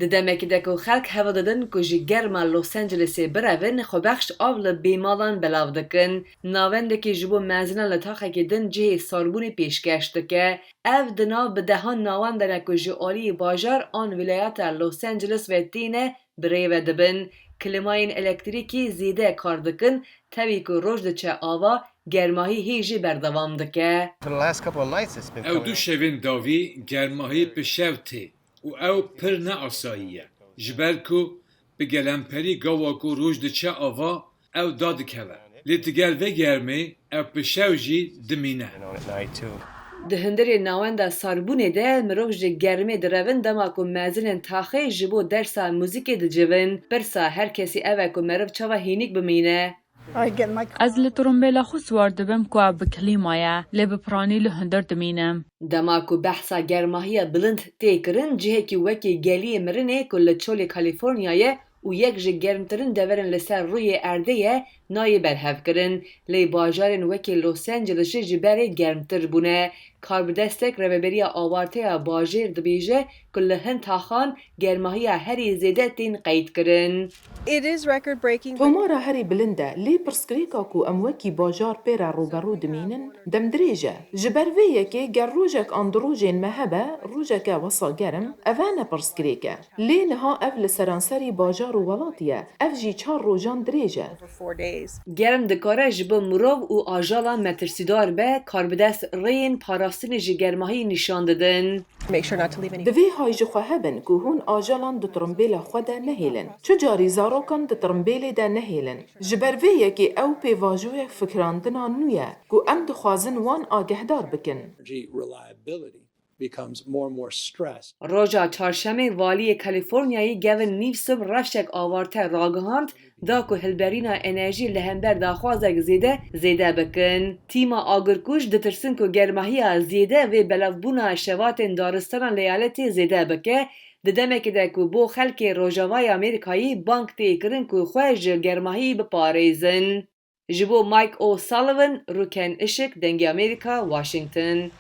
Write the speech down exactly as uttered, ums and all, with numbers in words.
Di demekî de ku xelk hewl didin ku ji germa Los Angelesê birevin, xwebexş av li bêmalan belav dikin. Navendekî ji bo mezinan li taxekî din cihê sarbûnê pêşkeş dike. Ev di nav bi dehan nawendan e ku ji aliyê bajar an wîlayeta Los Angeles ve têne birêve dibin. Klimayên elektrîkî zêde kar dikin, tevî ku roj diçe ava, germahî hê jî berdewam dike. Ew du şevên dawî germahî bi şev tê û ew pir ne asayî ye. Ji ber ku bi gelemperî gawa ku roj diçe ava, ew dadikeve. Lê digel vê germê ew bi şev jî dimîne. Di hundirê nawenda sarbûnê de mirov ji germê direvin dema ku mezinên taxê ji bo dersa muzîkê dicivin. Pirsa her kesî ev e ku meriv çawa hînîk bimîne. Ez li tirimbêla xwe siwar dibim ku ev bi klîma ye, lê bi piranî li hundir dimînim. Dema ku behsa germahiya bilind tê kirin, cihekî wekî geliyê mirinê ku li çolê Kalîforniya ye û yek ji germtirin deverên li ser rûyê erdê ye, nayê berhevkirin. Lê bajarên wekî Los Angeles jî ji berê germtir bûne. Karbidestek Rêveberiya Awarteya Bajêr dibêje ku li hin taxan germahiya herî zêde tên qeydkirin. Tomara herî bilind e, lê pirsgirêka ku em wekî bajar pê re rûberû dimînin, demdirêj e. Ji ber vê yekê ger rojek an du rojên me hebe, rojeke wesa germ, eve ne pirsgirêk e. Lê niha ev li seranserî bajar û welatî ye. Ev jî çar rojan dirêj e. Germ dikare ji bo mirov û ajalan metirsîdar be, karbidest rêyên parastinê ji germahiyê nîşan didin. Divê hay ji xwe hebin ku hûn ajalan di tirimbêla xwe de nehêlin. Çi carî zarokan di tirimbêlê de nehêlin. Ji ber vê yekê ew pêvajoyek fikirandina nû ye ku em dixwazin wan agehdar bikin. Roja Çarşemê Valiyê Kalîforniyayê Gavin Newsom rewşek awarte ragihand, da ku hilberîna enerjî li hember daxwazek zêde zêde bikin. Tîma agirkûj ditirsin ku germahiya zêde vê belavbûna şevatên daristanan li eyaletê zêde bike, di demekê de ku bo xelkê Rojavayê Amerîkayê bang tê kirin ku xwe ji germahiyê biparêzin. Ji bo Mike O'Sullivan, Rûken Işık, Dengê Amerîka, Washington.